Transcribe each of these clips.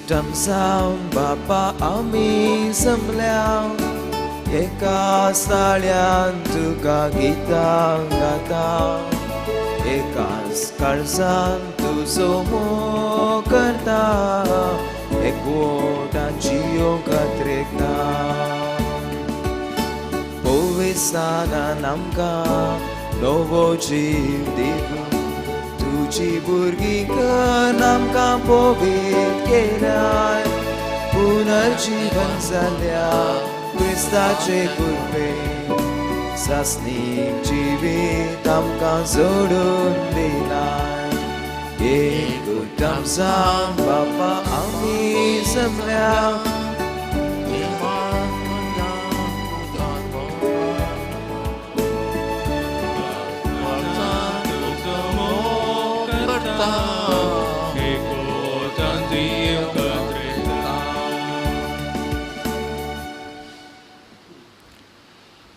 एकूटम जावन बापा आमी जमल्या एका साळ्यान तुका गितां गाता एकाच काळजान तुजो मोग करता एकवटान जियोंक अत्रेकता पविसानान आमकां नवो जीव दिवन तुजी भुरगीं कर आमकां पवित्र केल्याय पुनर्जीवन जाल्या क्रिस्ताचे कृपे सासणीक जिवीत आमकां जोडून दिलाय एकूटम जावन बापा आमी जमल्या.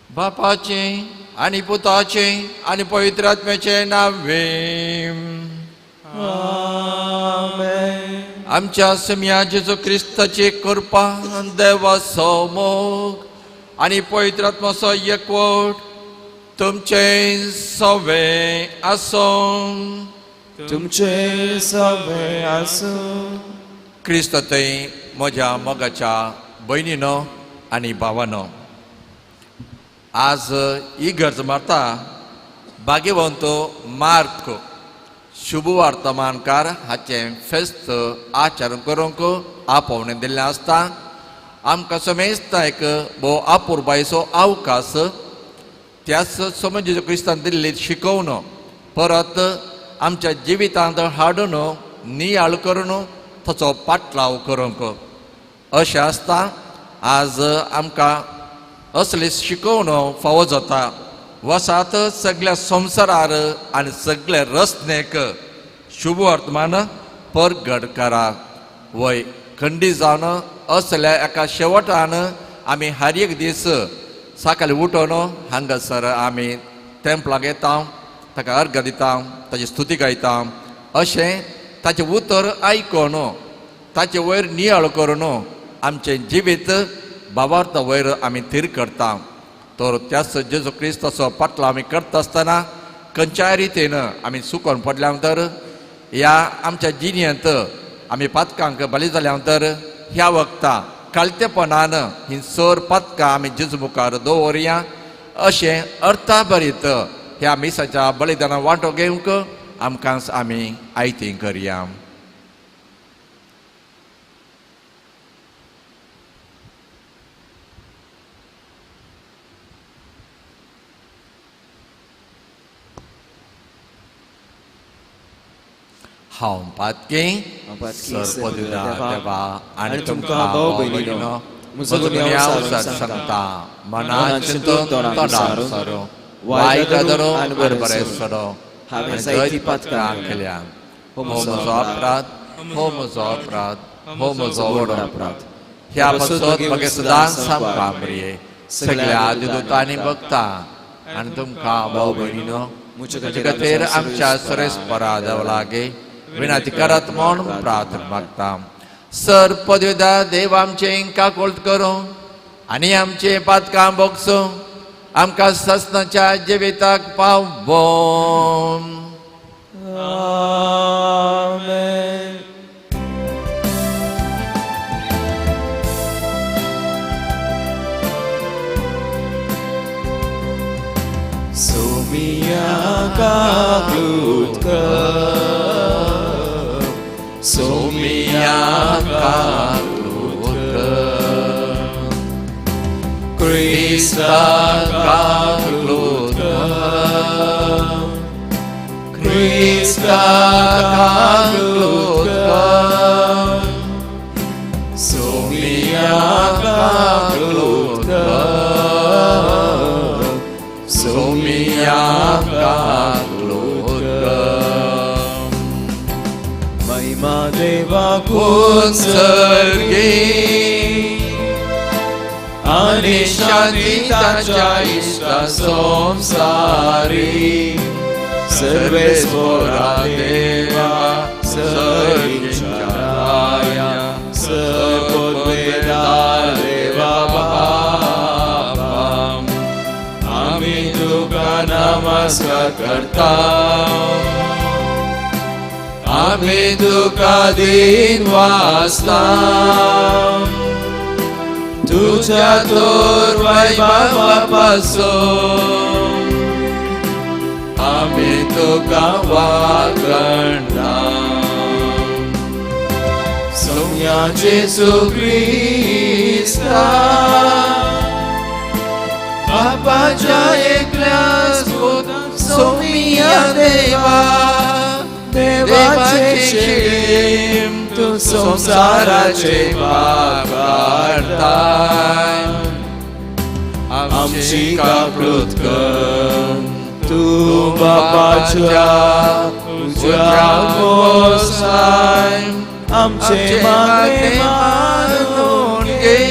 बापाचे आनी पुताचे आनी पवित्र आत्म्याचे नावे. आमेन. आमच्या सम्या जेजू क्रिस्ताची कृपा, देवाचो मोग आनी पवित्र आत्माचो एकवट तुमचे सवे आसूं. तुमचे सवे आसूं. क्रिस्त थंय म्हज्या मोगाच्या भयणीनो आनी भावानो, आज इगर्ज मारता भाग्यवंत मार्क शुभ वर्तमानकार हाचें फेस्त आचरण करूंक आपोवणें दिल्लें आसता. आमकां समेस्ता एक भोव अपुरबायेचो अवकाश त्याच समज जेजू क्रिस्तान दिल्ली शिकोवन परत आमच्या जिवितांत हाडून नियाळ करून ताचो पाटलाव करूंक अशें आसता. आज आमकां असली शिकोवन फावो जाता. वसात सगळ्या संवसारार आनी सगळे रचनेक शुभ वर्तमान परगट करा. वय खंडी जावन असल्या एका शेवटान आमी हर एक दीस सकाळी उठोवन हांगासर आमी तेंपलाक येता, ताका अर्घ दिता, ताची स्तुती गायता. अशें ताचें उतर आयकून ताचे वयर नियाळ करून आमचें जिवीत भावार्थ वयर आमी थीर करता. तर त्याच जेजू क्रिस्ताचो पाटलो आमी करता आसतना खंयच्याय रितीन आमी चुकोन पडल्या तर ह्या आमच्या जिणेंत आमी पातकांक बली जाल्या तर ह्या वखता कालतेपणान ही सर पातकां आमी जेजू मुखार दवरया. अशें अर्थाभरीत ह्या मिसाच्या बलिदाना वांटो घेवंक आमकां आमी आयती करया. हांव पातकी सरपदुदा देवा आनी तुमकां भाव भयणीनो म्हजो गुन्यांव सांगता, मना चिंतून तोंडार सरो वायट धरो आनी बरें सरो हांवें जायतीं पातकां केल्या. हो म्हजो अपराध, हो म्हजो अपराध, हो म्हजो व्हड अपराध. ह्या पासत म्हाका सदांच सामकां मरये सगळ्या आदिदूतांनी भक्ता आनी तुमकां भाव भयणीनो म्हजे खातीर आमच्या सरेस्परा देवा लागीं विनंती करात म्हूण प्रार्थना मागता. सर पदवेदा देव आमचें काकोळत करूं आनी आमचें पातकां भोगसूं आमकां ससनाच्या जिविताक पावों. आमेन. सोमिया काकूत कर, सोमिया काकूत कर, क्रिस्ता काकूत कर, क्रिस्ता काकूत कर, सोमिया काकूत कर, सोमिया काकूत कर. महिमा देवाकूच सर्गी आनी शांती ताच्या इश्टा संवसारी सर्वेस्पोरा देवा सर्गीच्या राया नमस्कार करता. आमी तुका दिन वासता तुझ्या तोर वैभवा पासून आमी तुका वागणता. सोम्या जेजू क्रिस्ता बापाच्या एकल्या सोम्या देवा देवाचे शीम तूं संवसाराचे पाप काडताय आमची काकूत कर. तूं बापाच्या उजव्या बोसाय आमचे मागणे मानून घे.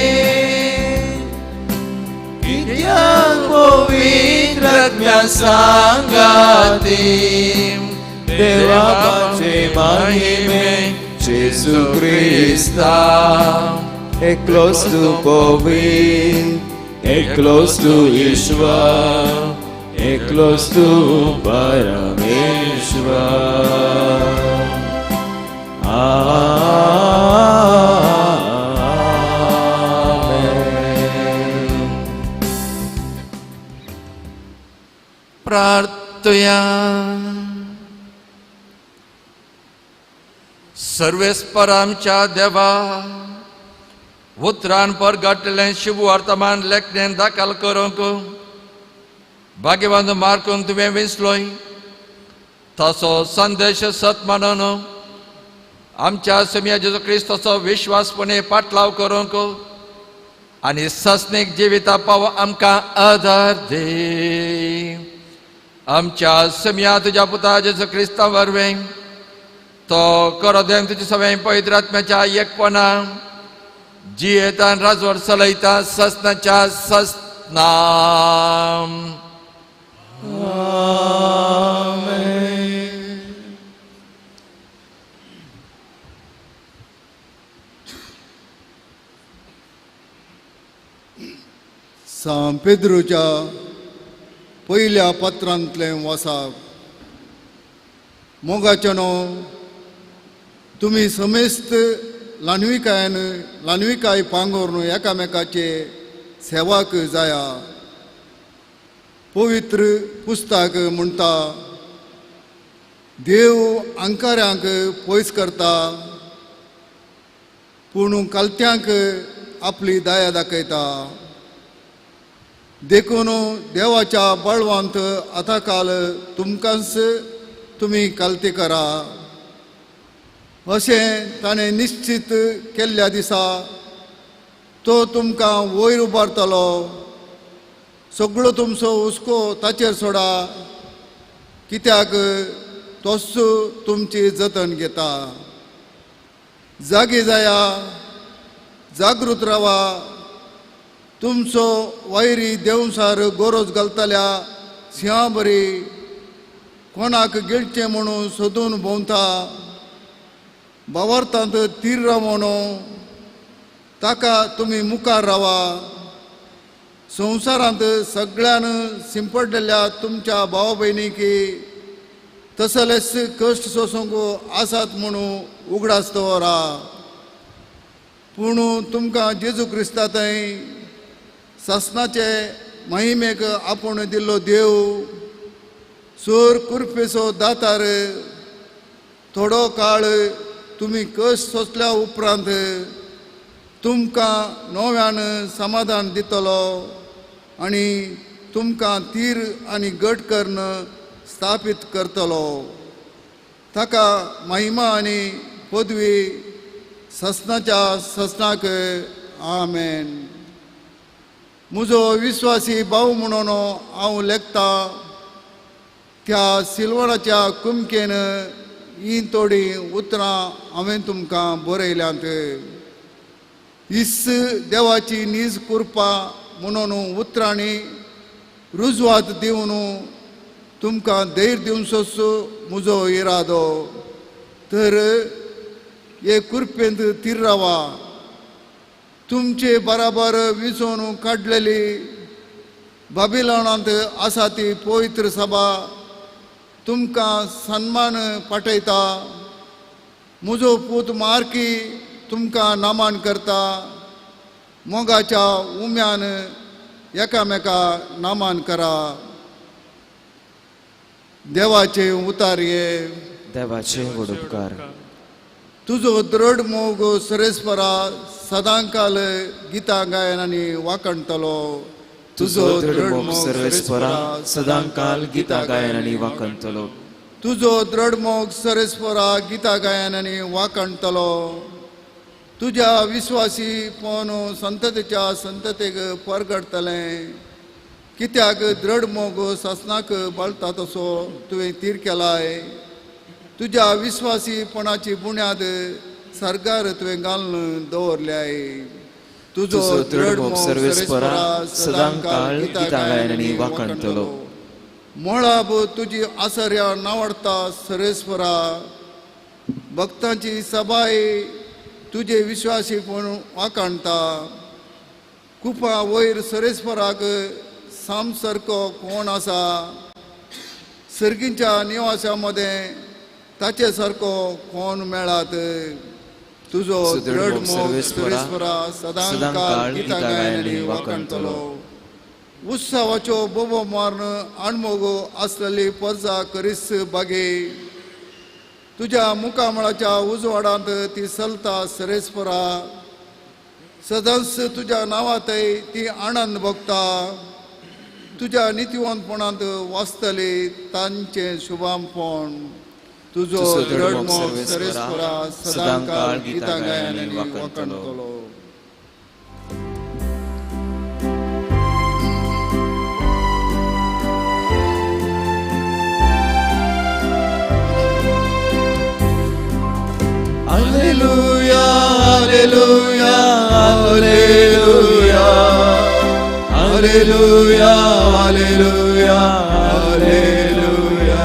कित्याक पवित्र आत्म्या सांगाती देवाचे महिमे जेजू क्रिस्ता एकलोच तूं पवित्र, एकलोच तूं ईश्वर, एकलोच तूं परमेश्वर. आमेन. प्रार्थया. सर्वेस्पर आमच्या देवा, उतरान परगटलें शिव वर्तमान लेखणेन दाखल करूंक भाग्यवंत मार्कून तुवें विंचलोय तसो संदेश सत मानून आमच्या समिया जेजू क्रिस्ताचो विश्वासपणे पाटलाव करूंक आनी सस्नीक जिविता पाव आमकां आदार दी. आमच्या समिया तुज्या पुता जेजू क्रिस्ता वरवीं तो करो देव तुज्या सगळ्या पवित्र आत्म्याच्या एकपणा जियेतान राजवट चलयता ससनाच्या ससना. आमेन. सांत पेद्रूच्या पयल्या पत्रांतलें वासाप. मोगाच्यानो, तुमी समेस्त ल्हानविकायेन ल्हानविकाय पांगोरून एकामेकाचे सेवाक जाया. पवित्र पुस्तक म्हणटा, देव अंकाऱ्यांक पयस करता पूण कालत्यांक आपली दया दाखयता. देखून देवाच्या बळवंत आतां काल तुमकांच तुमी कालती करा अशें ताणें निश्चित केल्ल्या दिसा तो तुमकां वयर उबारतलो. सगळो तुमचो हुस्को ताचेर सोडा, कित्याक तोच तुमची जतन घेता. जागी जाया, जागृत रावा. तुमचो वैरी देवसार गोरोज घालतल्या सिंहा बरी कोणाक गिळचें म्हणून सोदून भोंवता. भावार्थांत तीर रावोन ताका तुमी मुखार रावा. संवसारांत सगळ्यान सिंपडलेल्या तुमच्या भाव भयणीक तसलेच कश्ट सोसूंक आसात म्हणून उगडास दवरा. पूण तुमकां जेजू क्रिस्ता थंय सासणाचे महिमेक आपूण दिल्लो देव सोर कुरपेचो दातार थोडो काळ तुमी कश्ट सोंसल्या उपरांत तुमकां नव्यान समाधान दितलो आनी तुमकां तीर आनी गट करून स्थापीत करतलो. ताका महिमा आनी पदवी ससनाच्या ससनाक. आमेन. म्हजो विश्वासी भाव म्हणून हांव लेखता त्या सिल्वराच्या कुमकेन ही थोडीं उतरां हांवें तुमकां बरयल्यांत. इस देवाची नीज कृपा म्हणून उतरांनी रुजवात दिवन तुमकां धैर्य दिवचोच म्हजो इरादो. तर हे कृपेंत तीर रावा. तुमचे बराबर विचोवन काडलेली बाबिलोनांत आसा ती पवित्र सभा तुमकां सन्मान पाठयता. म्हजो पूत मार्की तुमकां नामान करता. मोगाच्या उम्यान एकामेका नामान करा. देवाचे उतार ये. देवाचे व्हड उपकार. तुजो दृढ मोग सरेस्परा सदांकाल गीतां गायन आनी वाखणतलो. तुजो दृढ मोग सर्वेस्परा सदांकाल गीतां गायन आनी वाखणतलो. तुजो दृढ मोग सरेस्परा गीतां गायन आनी वाखणतलो. तुज्या विश्वासी पवन संततेच्या संततेक परगडतलें. कित्याक दृढ मोग सासनाक बळटा तसो तुवें तीर केलाय. तुज्या विश्वासीपणाची बुन्याद सरकार तुवें घालून दवरल्याय. तुजो दृढ मोग सर्वेस्परा सदांकाल गीतां गायन आनी वाखणतलो. मोळाब तुजी आसर्या नावडता सरेस्परा. भक्तांची सबाय तुजे विश्वासीपण वाखाणता. कुपा वयर सरेस्पराक सामसारको कोण आसा? सर्गींच्या निवासा मदें ताचे सारको कोण मेळात? तुजो दृढ मोग सरेस्परा सदांकाल गीतां गायन आनी वाखणतलो. उत्सवाच्यो बोबो मारून अणमोगो आसलेली परजा करीस बागे. तुज्या मुखामळाच्या उजवाडांत ती चलता सरेस्परा. सदांच तुज्या नांवांतय ती आनंद भोगता. तुज्या नितीवंतपणांत वाचतली तांचें शुभांपण. तुजो दृढ मोग सरेस्परा सदांकाल गीतां गायन आनी वाखणतलो. Alleluia, alleluia, alleluia, alleluia, alleluia, alleluia.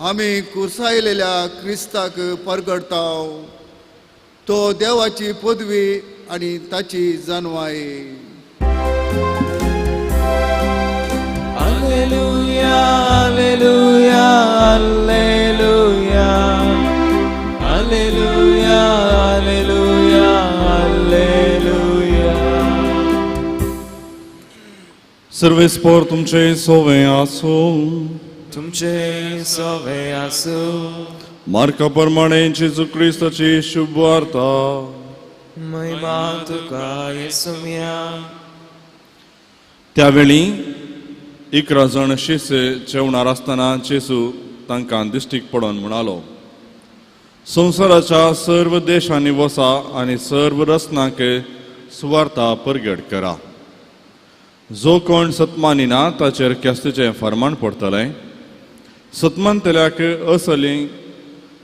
आमी कुर्सायलेल्या क्रिस्ताक परगडताव. तो देवाची पदवी आनी ताची जानवाय. Alleluia, alleluia, alleluia, alleluia, alleluia, alleluia. सर्वेस्पर तुमचे सोवे आसूं. तुमचे सोवे आसूं. मार्का प्रमाणे जेजू क्रिस्ताची शुभ वार्ता. महिमा तुका येसुम्या. त्यावेळी 11 जण शिष्य जेवणार आसतना जेजू तांकां दिश्टीक पडून म्हणालो, संवसाराच्या सर्व देशांनी वसा आनी सर्व रचनांक सुवार्ता परगट करा. जो कोण सतमानिना ताचेर ख्यास्तीचें फर्माण पडटलें. सतमानतल्याक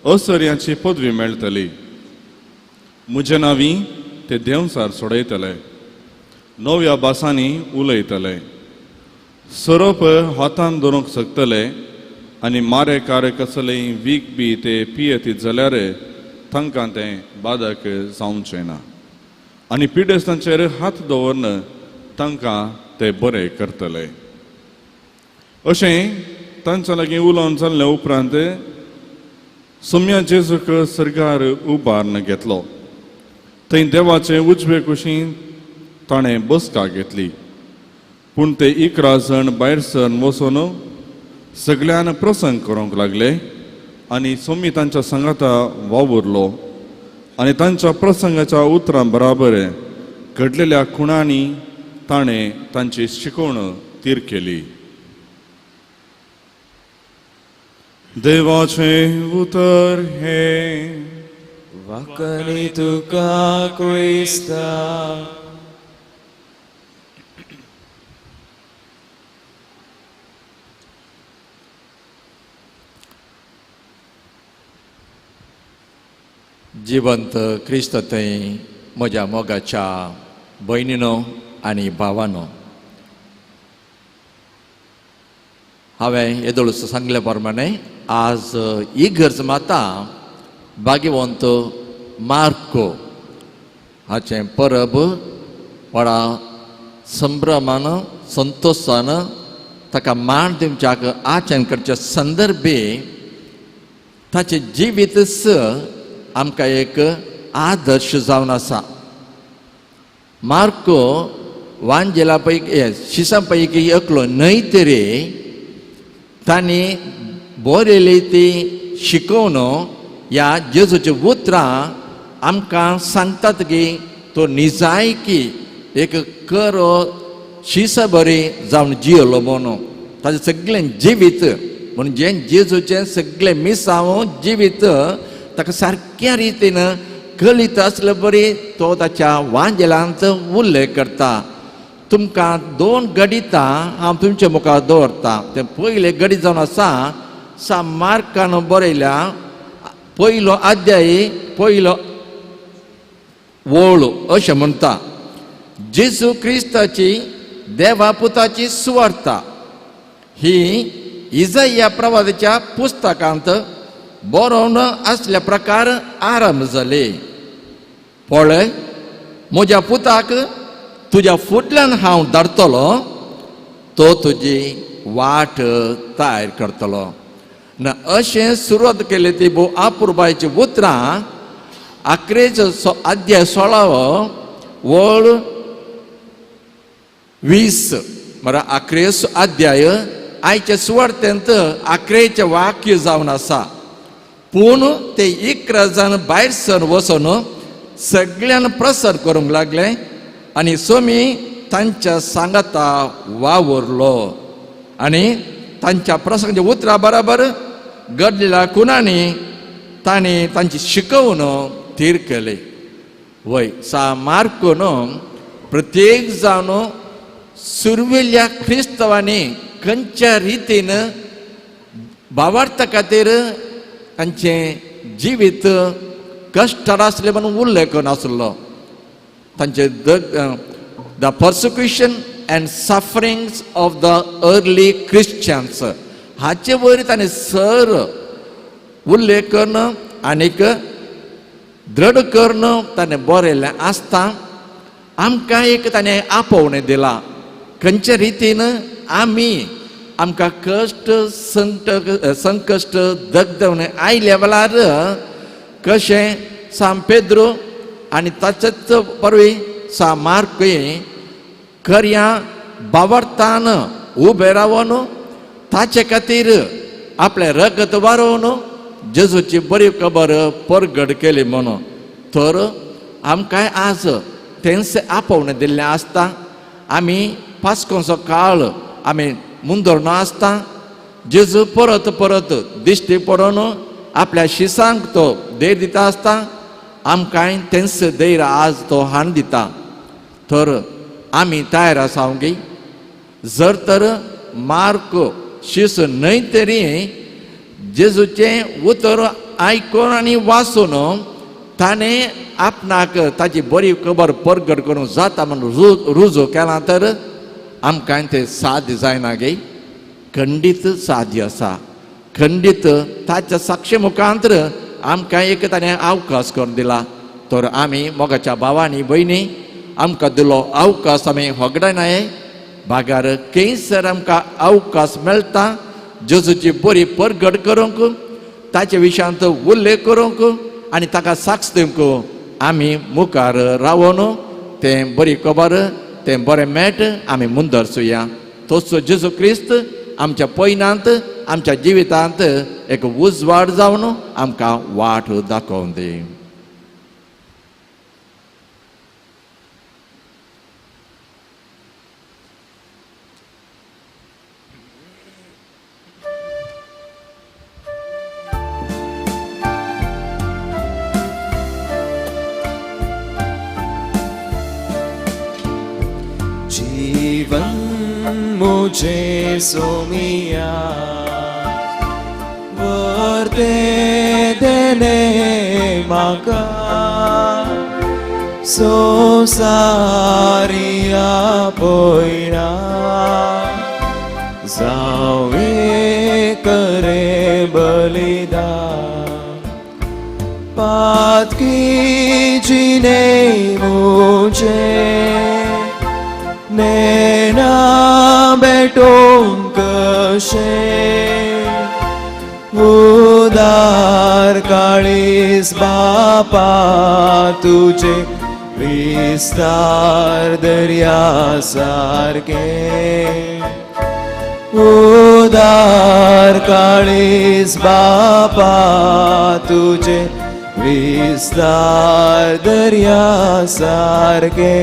असर्यांची पदवी मेळटली. म्हजे नांवी ते देंवचार सोडयतले, नव्या भासांनी उलयतले, सोरोप हातान धरूंक शकतले आनी मारे कारे कसलेय वीख बी ते पियेतीत जाल्यार तांकां तें बादक जावचें ना आनी पिडेस्तांचेर हात दवरून तांकां ते बरे करतले. अशें तांच्या लागीं उलोवन जाल्ले उपरांत सोम्या जेजूक सर्गार उबारून घेतलो. थंय देवाचे उजवे कुशीन ताणें बसका घेतली. पूण ते 11 जण भायर सरून वचून सगळ्यान प्रसंग करूंक लागले आनी सोमी तांच्या सांगाता वावुरलो आनी तांच्या प्रसंगाच्या उतरां बराबर घडलेल्या खुणांनी ताणें तांची शिकवण तीर केली. देवाचें उतर हें. वाकणी तुका क्रिस्ता. जिवंत क्रिस्त थंय म्हज्या मोगाच्या भयणीनो आनी भावानो, हांवें येदोळूस सांगल्या प्रमाणे आज इगर्ज माता भाग्यवंत मार्को हाचें परब व्हडा संभ्रमान संतोशान ताका मान दिवच्याक आचरण करच्या संदर्भे ताचें जिवीतच आमकां एक आदर्श जावन आसा. मार्को वांजेला पैकी शिसां पैकी एकलो न्हय तरी तांणी बरयली ती शिकोवन ह्या जेजूची उतरां आमकां सांगतात की तो निजायकी एक खरो शिसा बरी जावन जियेलो म्हणून. ताचें सगळें जिवीत म्हणजे जेजूचें सगळें मिसांव जिवीत ताका सारक्या रितीन कळीत आसले बरी तो ताच्या वांजेलांत उल्लेख करता. तुमकां दोन गणितां हांव तुमचे मुखार दवरता. तें पयलें गणीत जावन आसा सा मार्कान बरयल्या पयलो अध्याय पयलो वळ अशें म्हणटा, जेजू क्रिस्ताची देवा पुताची सुवार्ता ही इजाया प्रवादाच्या पुस्तकांत बरोवन आसल्या प्रकार आरंभ जाले. पळय म्हज्या पुताक तुज्या फुडल्यान हांव धाडटलो, तो तुजी वाट तयार करतलो. ना अशें सुरवात केली ती भोव अपुरबायची उतरां आक्रेचो अध्याय 16 वळ 20 म्हळ्यार आक्रेचो अध्याय आयचे सुवार्तेंत आक्रेचें वाक्य जावन आसा. पूण ते 11 जाण भायर सर वचून सगळ्यान प्रसार करूंक लागले आनी सोमी तांच्या सांगाता वावुरलो आनी तांच्या प्रसंगाच्या उतरा बराबर घडलेल्या खुनांनी तांणी तांची शिकोवन थीर केली. वय सा मार्कोन प्रत्येक जावन सुरवेल्या क्रिस्तांवांनी खंयच्या रितीन भावार्था खातीर तांचें जिवीत कश्टार आसलें म्हणून उल्लेख नासलो. तांचे the persecution and sufferings of the early Christians हाचे वयर ताणें सर उल्लेख करून आनीक दृढ करून ताणें बरयल्लें आसता. आमकां एक ताणें आपोवणें दिलां खंयच्या रितीन आमी आमकां कश्ट संकश्ट दगदवणें आयल्या वेळार कशें सान पेद्रो आनी ताचेच परवी सा मार्कूय खऱ्या बावडतान उबें रावन ताचे खातीर आपलें रगत वारोवन जेजूची बरी खबर परगट केली म्हणून. तर आमकां आज तेंच आपोवणें दिल्लें आसता. आमी पास्कोचो काळ आमी मुंदरनो आसता. जेजू परत परत दिश्टी पडोवन आपल्या शिसांक तो धैर्य दिता आसता. आमकांय तेंच धैर्य आज तो हाण दिता. तर आमी तयार आसा गी जर तर मार्क शीस न्हय तरी जेजूचें उतर आयकून आनी वाचून ताणें आपणाक ताची बरी खबर परगट करूंक जाता म्हूण रुजू केला तर आमकां तें साध्य जायना गे. खंडीत साध्य आसा. खंडीत ताच्या साक्षी मुखांतर आमकां एक ताणें अवकाश करून दिला. तर आमी मोगाच्या भावांनी भयणी आमकां दिलो अवकाश आमी होगडायनाय बागार खंयसर आमकां अवकाश मेळटा जेजूची बरी परगट करूंक ताचे विशयांत उल्लेख करूंक आनी ताका साक्ष दिवंक आमी मुखार रावन तें बरी खबर तें बरें मेट आमी मुंदरसुया. तोच जेजू क्रिस्त आमच्या पयनांत आमच्या जिवितांत एक उजवाड जावन आमकां वाट दाखोवन दी. जीवन मुझे सोमिया वर्ते देने माका संसारिया पोयना जावे करे बलिदान पातकी जिने मुझे नेना भेटोवंक कशें उदार काळीज बापा तुजे विस्तार दर्या सारके उदार काळीज बापा तुजे विस्तार दर्या सारके.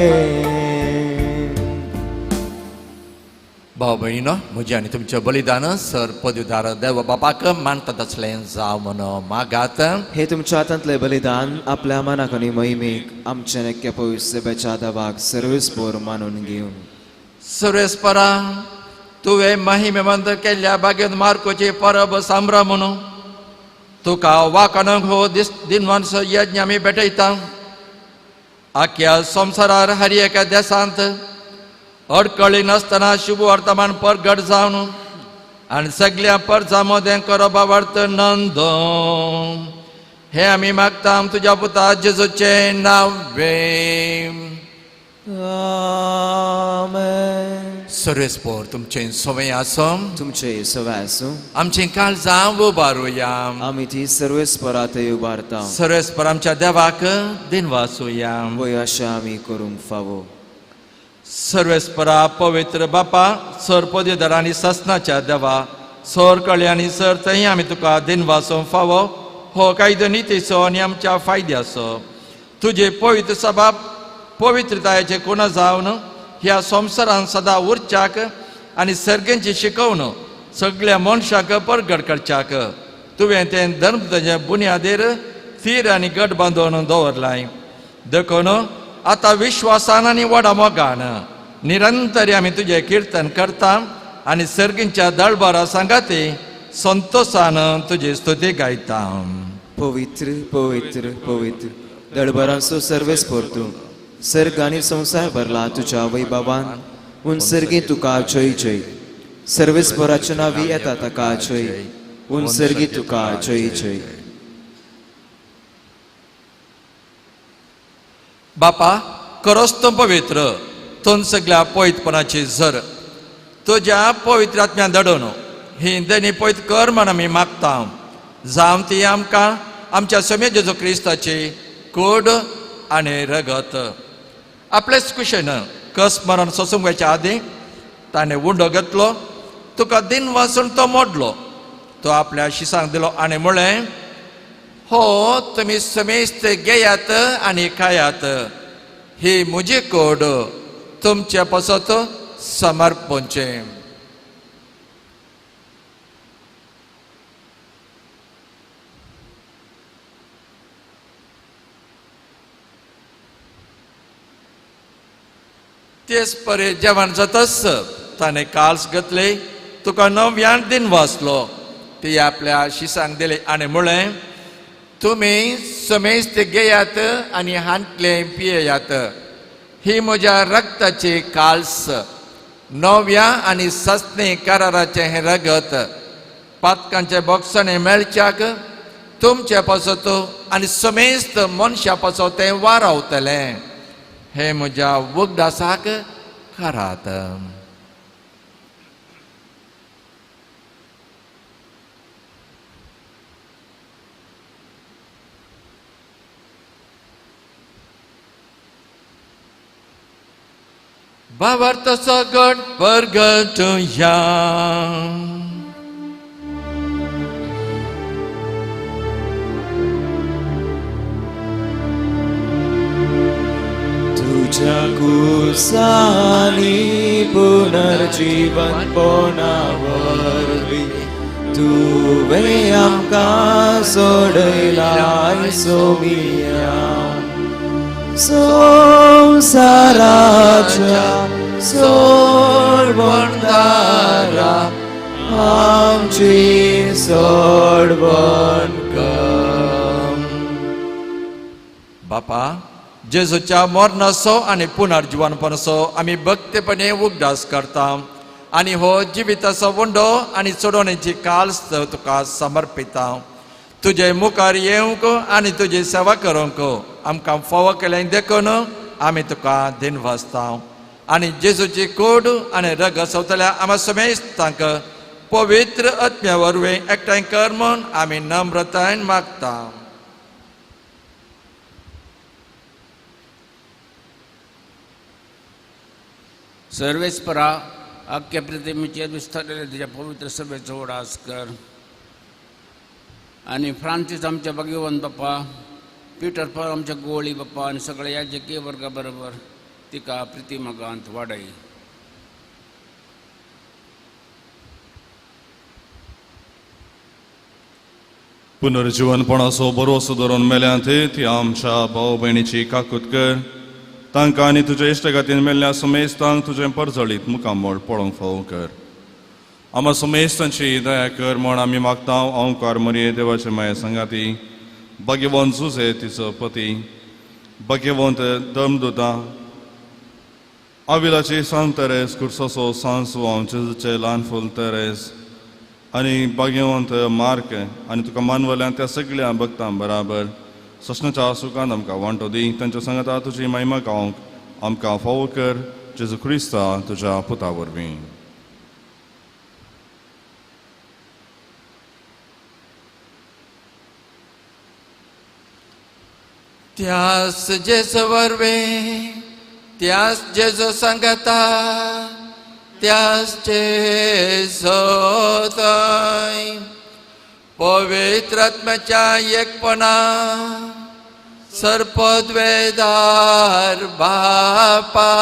भाव भयणीनो म्हजें आनी तुमचें बलिदान सर पदवीदार देव बापाक मानतात असलें जावं म्हणून मागात. हे तुमच्या हातांतलें बलिदान आपल्या मनाक आनी महिमेक आमच्या नक्क्या पवित्र सेवेच्या दवाक सर्वेस्पोर मानून घेवन. सर्वेस्परा तुवें महिमेमंत केल्ल्या बागेन मार्कोची परब सांब्रा म्हणून तुका वाकाणक हो दीस दिनवांस यज्ञ आमी भेटयता. आख्या संवसारार हर एका देशांत अडकळी नासतना शुभ वर्तमान परगट जावन आनी सगल्या परजा मदें करप आवडत नंद हें आमी मागता तुज्या पुता जेजूचें नांवे. आमेन. सर्वेस्पोर तुमचें सवय आसूं. तुमचें सवय आसूं. आमचें काळजां उबारुया. आमी ती सर्वेस्परात उबारता. सर्वेस्पोर आमच्या देवाक दिनवासुया. वय अशें आमी करूंक फावो. सर्वेस्परा पवित्र बापा सर पदवीधर आनी ससनाच्या देवा सर कळे आनी सर थंय आमी तुका दिनवासूंक फावो हो कायदो नितीचो आनी आमच्या फायद्याचो. तुजे पवित्र सभा पवित्रतायेचे कोणा जावन ह्या संवसारान सदां उरच्याक आनी सर्गेंची शिकोवन सगळ्या मनशाक परगट करच्याक तुवें तें धर्म तुजें बुन्यादीर थीर आनी गट बांदून दवरलाय. देखून आतां विश्वासान आनी व्हडा मोगान निरंतर आमी तुजें किर्तन करता आनी सर्गींच्या दळबारा सांगाती संतोशान तुजी स्तुती गायता. पवित्र पवित्र पवित्र दळबरांचो सर्वेस्पोर तूं सर्ग आनी संवसार भरला तुज्या वैभवान. उनसर्गी तुका जय जय. सर्वेस्पोराच्या नांवी येता ताका जय. उनसर्गी तुका जय जय. बापा करोस तूं पवित्र तूं सगल्या पवित्रपणाची झर तुज्या पवित्र आत्म्यान दडोवन ही दनी पवित्र कर म्हण आमी मागता. जावं ती आमकां आमच्या समे जेजू क्रिस्ताची कूड आनी रगत. आपलेच कुशेन कस मरण सोसूंक वयच्या आदीं ताणें उंडो घेतलो तुका दिन वासून तो मोडलो तो आपल्या शिसांक दिलो आनी म्हळें हो तुमी समेस्त घेयात आनी खायात ही म्हजी कोड तुमचे पासत समर्पणचें. तेच परे जेवण जातच ताणें काल्स घेतले तुका नव्यान दिन वाचलो ती आपल्या शिसांक दिली आनी म्हळें तुमी समेस्त घेयात आनी हांतलें पियेयात ही म्हज्या रक्ताची काल्स नव्या आनी सस्नी कराराचें हें रगत पातकांचे बोगसणे मेळच्याक तुमचे पासत आनी समेस्त मनशा पासत तें वारावतलें. हे म्हज्या वखदासाक करात. भावार्थ सगट परगटया. तुझ्या कुसानी पुनर्जीवन वरवीं तुवें आमकां सोडयलाय सोमिया. संवसाराच्या सोडवणदारा आमची सोडवण कर. बापा जेजूच्या मरणाचो आनी पुनर्जिवनपणाचो आमी भक्तीपणे उगडास करता आनी हो जिविताचो वंडो आनी चडोवणेची काल्स तुका समर्पिता. तुजे मुखार येवंक आनी तुजी सेवा करूंक आमकां फावो केलें देखून आमी तुका दिनवासता. आनी जेजूची कोड आनी रगत सोंपतल्या आमा समेस्तांक पवित्र आत्म्या वरवीं एकठांय कर म्हूण आमी नम्रतायेन मागता. सर्वेस्परा आख्या प्रतिमेचेर विस्तारलेल्या तुज्या पवित्र सभेचो उडास कर आनी फ्रांसीस आमच्या भगवंत बाप्पा, पिटर पॉल आमच्या गोळी बाप्पा आनी सगळ्या याजकीय वर्गा बरोबर तिका प्रिती मागांत वाडय. पुनर्जीवनपणाचो भरोसो धरून मेल्यांत ती आमच्या भाव भयणीची काकूत कर. तांकां आनी तुज्या इश्टगातीन मेल्ल्या समेस्तांक तुजें परजळीत मुखामळ पळोवंक फावो कर. आमा समेस्तांची दया कर म्हण आमी मागता. ओंकार मरिये देवाचे माये सांगाती, भाग्यवंत जुजे तिचो पती, भाग्यवंत धर्मदुतां, आविलाची सांत तेरेस, कुर्सोसो सांसू जेजूचे ल्हान फूल तेरेस आनी भाग्यवंत मार्क आनी तुका मानवल्यान त्या सगळ्या भक्तां बराबर ससनाच्या सुखान आमकां वांटो दी. तांच्या सांगाता तुजी महिमा गावंक आमकां फावो कर, जेजू क्रिस्ता तुज्या पुता वरवीं. त्यास जेजू वरवीं, त्यास जेजू सांगता, त्यास जेजू थंय पवित्र आत्म्याच्या एकपणा सर्पद्वेदार बापा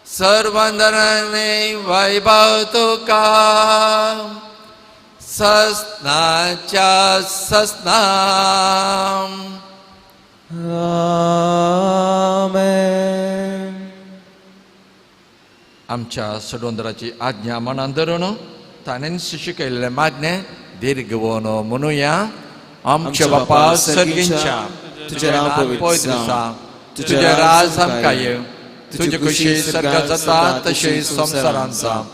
सर्वंदराने वैभव तुका ससनाच्या ससनाम. आमेन. आमच्या सडोंदराची आज्ञा मनान धरून ताणें शिकयल्लें मागणें दीर्घ म्हणुया. आमच्या बापा सर्गींच्या, तुजें नांव पवित्र जावं, तुजें राज आमकां येवं, तुजी खुशी सर्गांत जाता तशी संवसारांत जावं.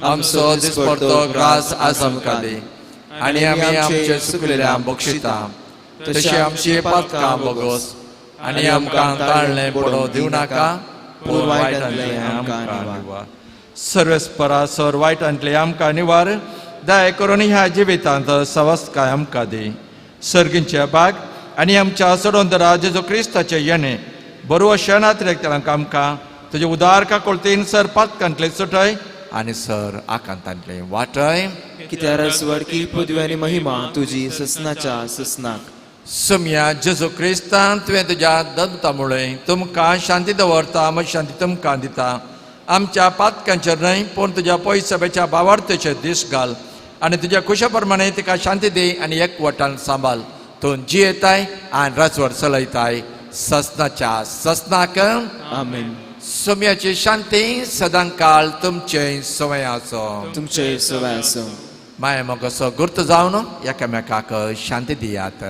आमचो दिसपडतो ग्रास आज आमकां दी आनी आमी आमचे चुकलेल्या बक्षिता तशी आमची पातकां बोगोस आनी आमकां ताळणें पडोवं दिवं नाका, पूण वायटांतलें आमकां निवार. सर्वेस्परा सर वायटांतलें आमकां निवार. दया करून ह्या जिवितांत सवस्काय आमकां दी. सर्गींचे भाग आनी आमच्या सडोंदरा जेजू क्रिस्ताचे येणे बरो शरणांत आमकां तुजे उदार काकुळतीन सर पातकांतलें सुटय आनी सर आकांतांतलें वाटय. कित्याक स्वर्गी पदवी आनी महिमा तुजी ससनाच्या ससनाक. सुमया जेजू क्रिस्तान तुवें तुज्या दत्ता मुळे तुमकां शांती दवरता, म्हजी शांती तुमकां दिता. आमच्या पातकांचेर न्हय पूण तुज्या पयसभेच्या बावार्थेचेर दीस घाल आनी तुज्या खुशा प्रमाणे तिका शांती दी आनी एकवटान सांबाळ. तूं जियेताय आनी राजवट चलयताय ससनाच्या ससनाक. आमेन. सुम्याची शांती सदांकाळ तुमचे सवय आसो. तुमचे सवय आसो. माया मोगाचो गुर्त जावन एकामेकाक शांती दियात.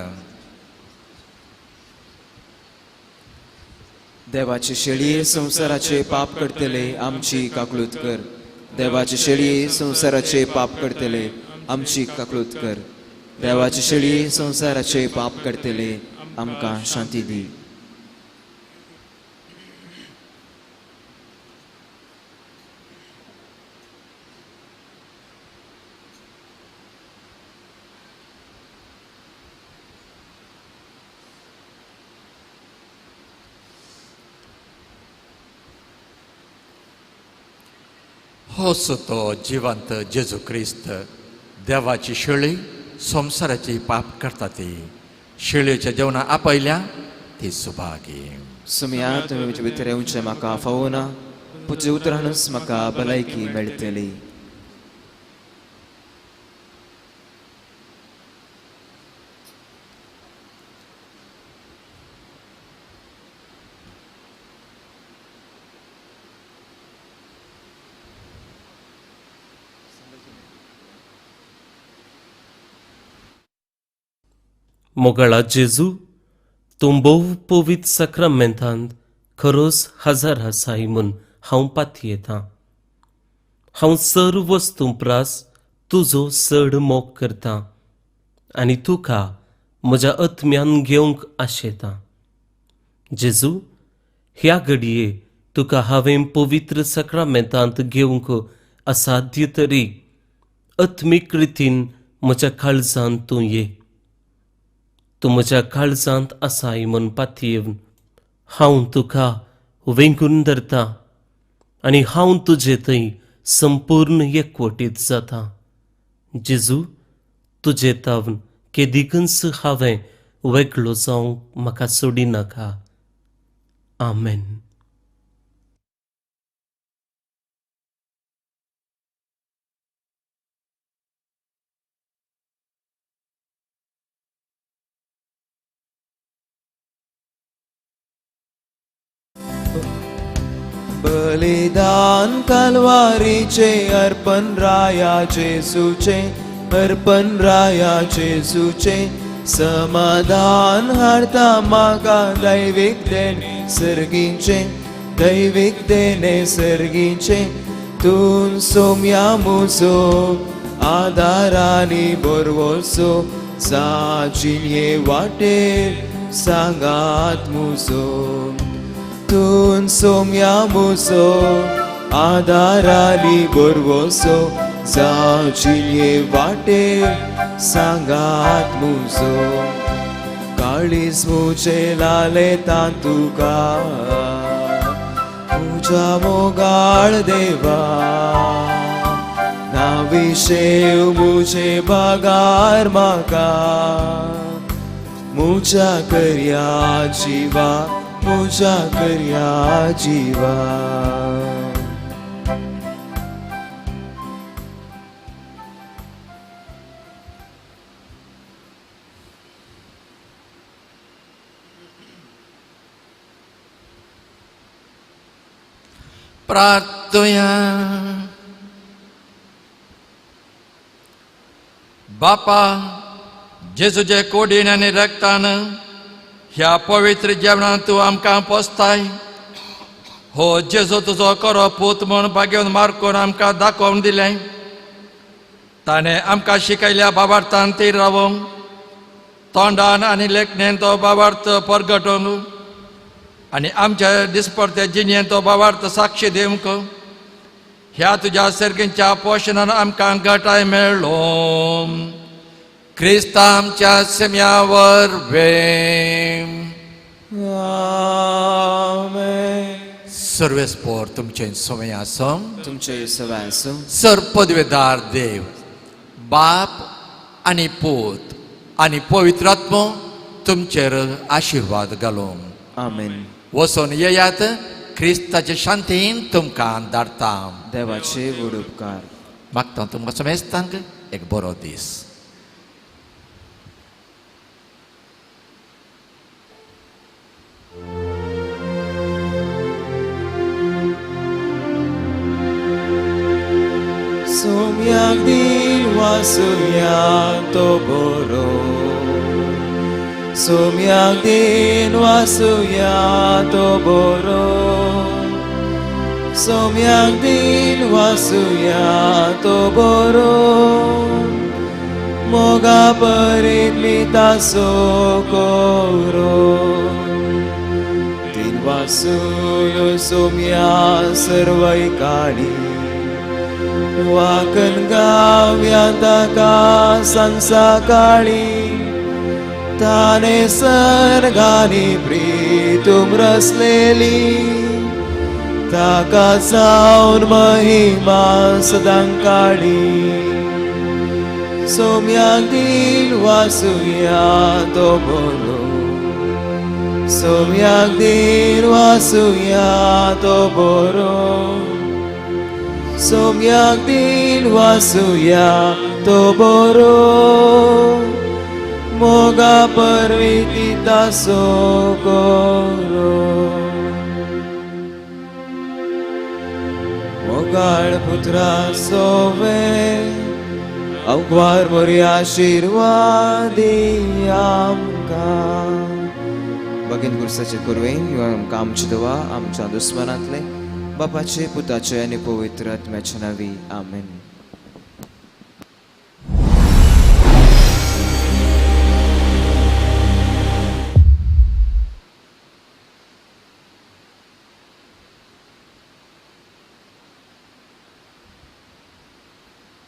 देवाचे शेळये संवसाराचे पाप करतले आमची काकळूत कर. देवाचे शेळये संवसाराचे पाप करतले आमची काकळूत कर. देवाचे शेळये संवसाराचे पाप करतले आमकां शांती दी. होच तो जिवंत जेजू क्रिस्त देवाची शेळी संवसाराची पाप करता ती शेळयेच्या जेवणा आपयल्या ती सुभागी. सुमया तुमी म्हजे भितर येवचें म्हाका फावना, तुज्या उतरानूच म्हाका भलायकी मेळटली. मोगाळा जेजू, तूं भोव पवित्र साक्रामेंतांत खरोच हजार आसाय म्हूण हांव पातयेतां. हांव सर्व वस्तूं प्रास तुजो चड मोग करतां आनी तुका म्हज्या आत्म्यान घेवंक आशेतां. जेजू, ह्या घडये तुका हांवें पवित्र साक्रामेंतांत घेवंक असाध्य तरी आत्मीक रितीन म्हज्या काळजांत तूं ये. तूं म्हज्या काळजांत आसाय म्हूण पातयेवन हांव तुका वेंगून धरता आनी हांव तुजे थंय संपूर्ण एकवटीत जाता. जेजू, तुजे तावन केदिकूच हांवें वेगळो जावंक म्हाका सोडिनाका. आमेन. बलिदान कालवारीचे अर्पण राया जेजूचे, अर्पण राया जेजूचे, समाधान हाडता म्हाका दैवीक देणे सर्गींचे, दैवीक देणे सर्गींचे. तूं सोम्या मुजो आदारानी बरवसो, साजिये वाटेर सांगात मुजो. तूं सोम्या मुजो आदारानी बरवसो, जाजिये वाटेर सांगात मुजो. काळीज मुजे लालेता तुका, तुज्या मोगाळ देवा, ना विशेव मुजे बागार म्हाका, मुज्या करया जिवा, मुज्या करया जिवा. प्रार्थया. बापा, जेजूचे कोडीन आनी रक्तान ह्या पवित्र जेवणान तूं आमकां पोसताय. हो जेजू तुजो खरो पूत म्हूण भाग्योवन मार्कोन आमकां दाखोवन दिलें. ताणें आमकां शिकयल्या बाबार्थान ती रावोंक, तोंडान आनी लेखणेन तो बाबार्थ परगटोवंक आनी आमच्या दिसपडते जिणेन तो बाबार्थ साक्षी दिवंक. ह्या तुज्या सर्गींच्या पोशणान आमकां घटाय मेळ्ळो. क्रिस्ता आमच्या सेम्यावर वेम. आमेन. सर्वेस्पोर तुमचें समय आसम, तुमचे सवाय आसूं. सर पदवेदार देव बाप आनी पूत आनी पवित्र आत्मो तुमचेर आशिर्वाद घालूं. आमेन. वचून येयात, क्रिस्ताचे शांतीन तुमकां धाडटा. देवाचे व्हड उपकार. मागता तुमकां समेस्तांक एक बरो दीस. सोम्याक दिन वासुया तो बरो, सोम्याक दिन वासुया तो बरो, सोम्याक दिन वासुया तो बरो, मोगा परीत मितासो कोरो. दिन वासुयो सोम्या सर्वय काणी, वाकन गाव्या ताका संसाकाळी, ताने सर्गानी प्रीतुम रसलेली, ताका जावन महिमा सदां काळी. सोम्याक दिन वासुया तो बरो, सोम्याक दिन वासुया तो बरो, सोम्याक दिन वासुया तो बरो, मोगा परविती तासो कोरो. मोगाळ पुत्रा सोवे अवग्वार मोरी आशिर्वादी आमकां. भगीन गुरसाचे कुरवेन ह्यो आमकां आमची दवा आमच्या दुस्मनांतले बापाचे पुताचे आनी पवित्र आत्म्याच्या नांवी. आमेन.